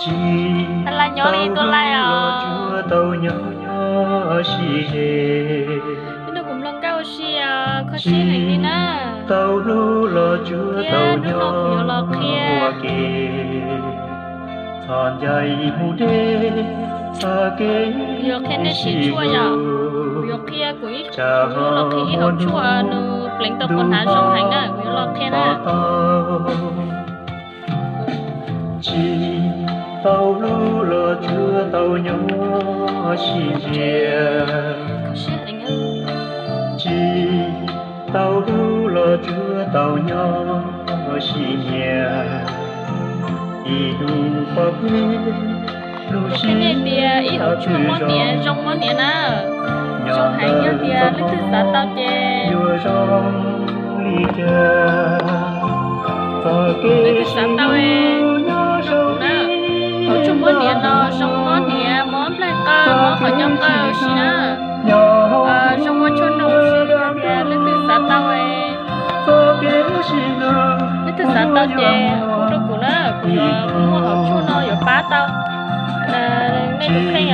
Tsis tau hlub los tsuav tau nyob sib ze. Tib nrog kuv mloog nkauj ua si os, kho siab heev li na. Tsis tau hlub los tsuav tau nyob ua ke. Txhob ncaim mus deb txoj kev sib tshuaj yom. Kuv yuav qhia kuv ib, kuv yuav los qhia ib hauv tshuaj nws pleev tau quas hnav zoo heev na, kuv yuav los qhia na. Tsis tau hlub los tsuav tau nyob sib ze. Tsis tau hlub los tsuav tau nyob sib nyiam. Ib hnub pom peb lub sij hawm tias ib hauv tshuaj mob hniav zoo mob hniav na. Zoo heev, yog tias leej twg xav tau ces yuav zoo li cas. Leej twg xav tau es nyob zoo na. Hauv tshuaj mob hniav no zoo mob hniav, mob nplaig qawj, mob qhov ncauj qawj si na. Zoo ua tshuaj nug si, yog tias leej twg xav tau es leej twg xav tau ces hu rau kuv na, kuv yuav muab hauv tshuaj no yuav pab tau nej tus kheej.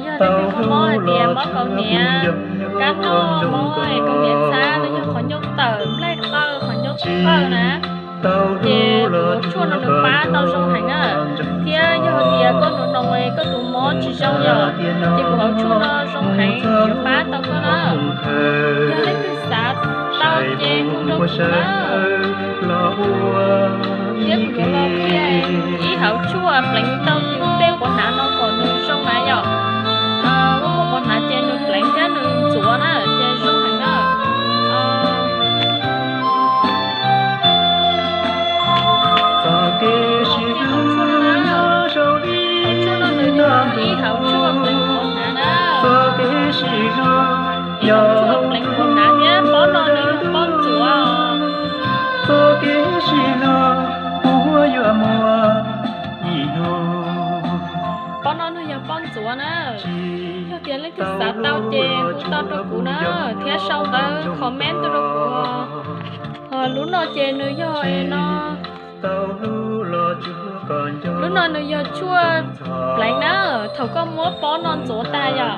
Yog leej twg mob hais tias mob kaus hniav, kab noj, mob kaus hniav txhab, yog qhov ncauj tawm, nplaig qawj, qhov ncauj qawj na, ces kuv hauv tshuaj no nws pab tau zoo heev na. Thiab yog tias koj hnoos hnoos es koj tus mob tsis zoo yom, ces kuv hauv tshuaj no zoo heev, yuav pab tau koj na. Yog leej twg xav tau ces hu rau kuv na. Thiab kuv yuav los qhia ib hauv tshuaj pleev tau yus tej quas hnav no kom nws zoo na yom. Muaj quas hnav ces nws pleev thiab nws ntxuav na ces zoo heev na. Hauv tshuaj no na, hauv tshuaj no nws yog ib hauv tshuaj pleev quas hnav na. Ib hauv tshuaj pleev quas hnav thiab pob no nws yog pob ntxuav. Pob no nws yog pob ntxuav na. Yog tias leej twg xav tau ces hu tau rau kuv na, thiab sau ntawv comment tuaj rau kuv. Lub no ces nws yog no, lub no nws yog tshuaj pleev na. Thaum koj muab pob no ntxuav tag yom,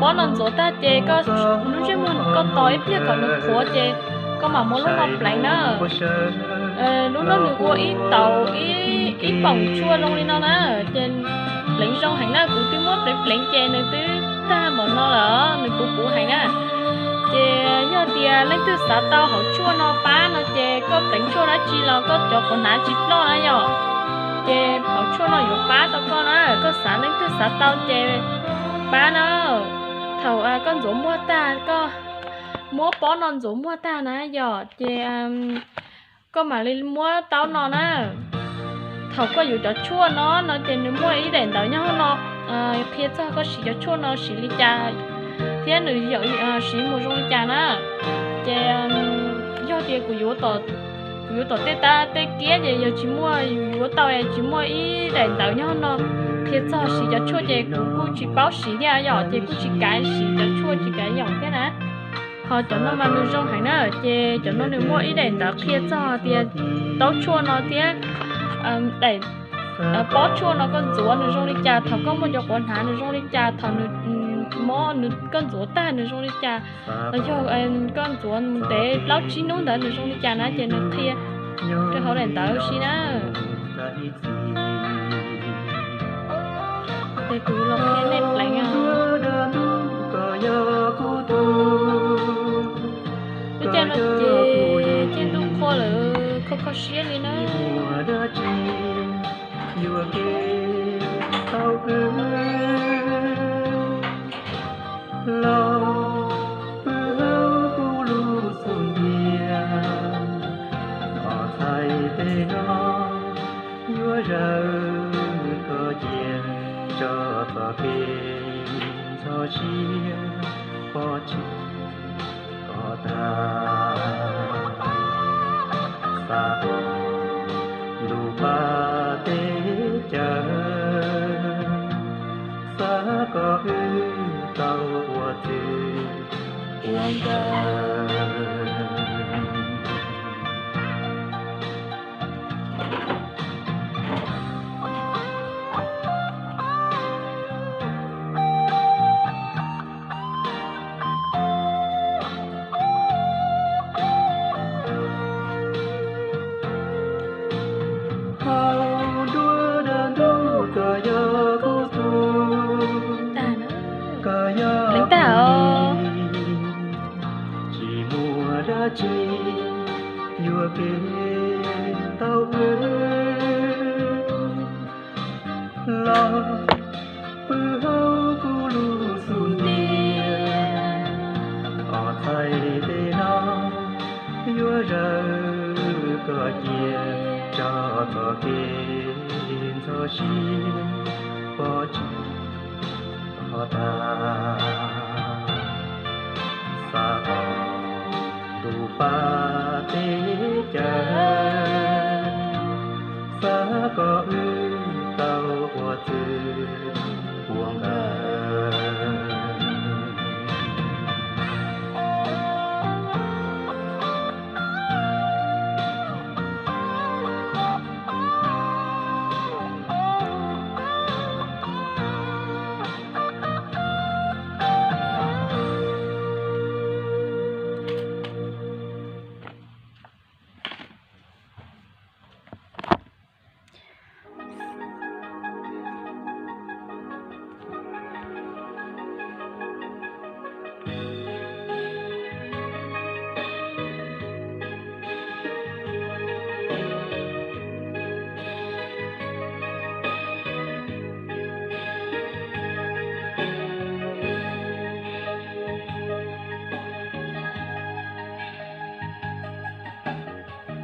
pob no ntxuav tag ces koj lub ntsej muag koj tos ib pliag kom nws qhuav ces koj mam muab lub no pleev na. Lub no nws ua ib tau ib poom tshuaj zoo li no na, ces pleev zoo heev na. Kuv twb muab pleev pleev ces nws twb tag npaum no lawm, nws puv puv heev na. Ces yog tias leej twg xav tau hauv tshuaj no pab no ces koj pleev tshuaj dab tsi los koj cov quas hnav tsis ploj na yom, ces hauv tshuaj no yuav pab tau koj na. Koj xav, leej twg xav tau ces pab na. Thaum koj ntxuav muag tag, koj muab pob no ntxuav muag tag na yom, ces koj mam li muab taub no na. Thaum koj yuav cov tshuaj no no ces nws muaj ib daim ntawv nyob no qhia txog koj siv cov tshuaj no siv li cas thiab nws siv mus zoo li cas na. Ces yog tias kuv yuav tom tej tab tej kiab ces yog tsis muaj, yus yuav tau es tsis muaj ib daim ntawv nyob no qhia txog siv cov tshuaj ces kuv kuj tsis paub siv thiab yom, ces kuj tsis kav siv cov tshuaj tsis kav yom thiab na. Ho cov no mas nws zoo heev na, ces cov no nws muaj ib daim ntawv qhia txog tias taub tshuaj no thiab daim pob tshuaj no koj ntxuav nws zoo li cas, thaum koj muaj cov quav hnav nws zoo li cas, thaum nws mob koj ntxuav tag nws zoo li cas, los yog koj ntxuav mus ntev plaub tsib hnub ntawd nws zoo li cas na, ces nws qhia rau hauv daim ntawv si na. Ces kuv los qhia nej pleev. Lub caij no ces caij ntuj qhua lawm, kho kho siab li na. Los pw hauv kuv lub xub ntiag, qhov txhais tes no yuav zawm koj cia, tso txoj kev ntxhov siab pov tseg kom tag. Xav ntuj pab teb chaws, xav kom wb tau ua txwv ua nkawm. kev tau wb los pw hauv kuv lub xub ntiag. Ob txhais tes no yuav zawm koj cia, tso txoj kev ntxhov siab pov tseg tog tag. Xav kom tus pab teb chaws, xav kom wb tau ua txwv ua nkawm.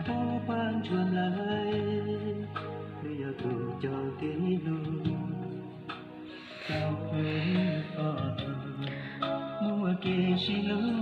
Tub pab ntsuag nplawg, nws yog tus coj kev hlub rau peb ob tug muaj kev sib hlub.